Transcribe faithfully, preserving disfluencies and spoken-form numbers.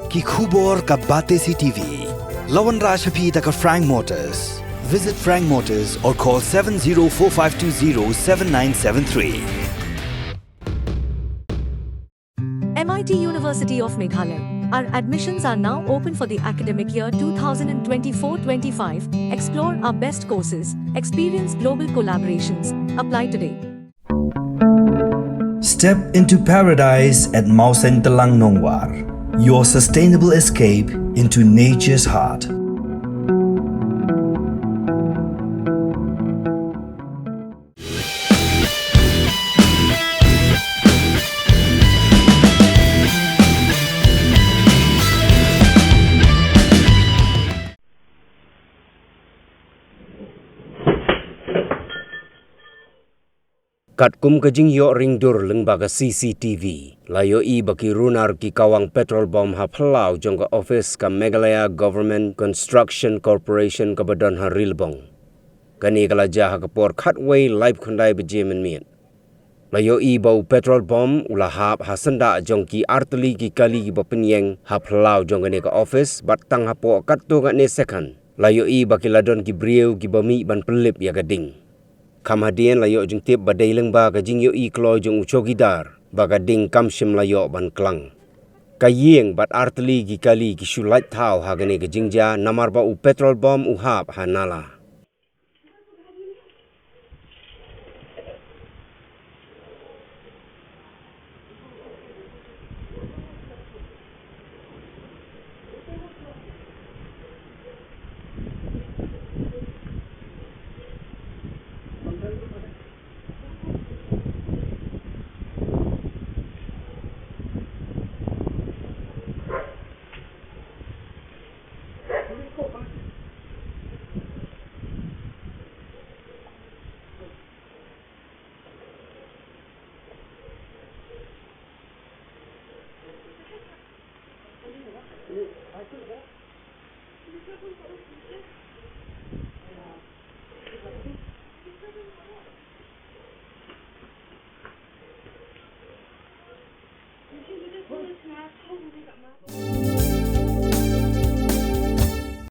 Ki khubor ka Batesi T V. La wanrah sha phi da ka Frank Motors. Visit Frank Motors or call seven zero four five two zero seven nine seven three. M I T University of Meghalaya. Our admissions are now open for the academic year two thousand twenty-four twenty-five. Explore our best courses, experience global collaborations. Apply today. Step into paradise at Mawsynram Nongwar, your sustainable escape into nature's heart. Katkum ka jingïoh ring dur lyngba ka C C T V, la ïohi ba ki runar ki kawang petrol bomb ha phyllaw jong ka office ka Meghalaya Government Construction Corporation kaba don ha Rilbong. Kane ka la jia ha ka por khatwei laiphew khyndai baje mynmiet. La ïohi ba u petrol bomb u la hap ha syndah jong ki artylli ki kali kiba pynïeng ha phyllaw jong kane ka office, bad tang hapoh katto katne second la ïohi ba ki la don ki briew kiba mih ban pynlip ïa ka ding. Kham hadien la ïoh jingtip ba dei lyngba ka jingïohi kloi jong u chowkidar ba ka ding kam shym la ïoh ban klang. Ka ïing bad artylli ki kali ki shu lait thaw ha kane ka jingjia namar ba u petrol bomb u hap ha nala.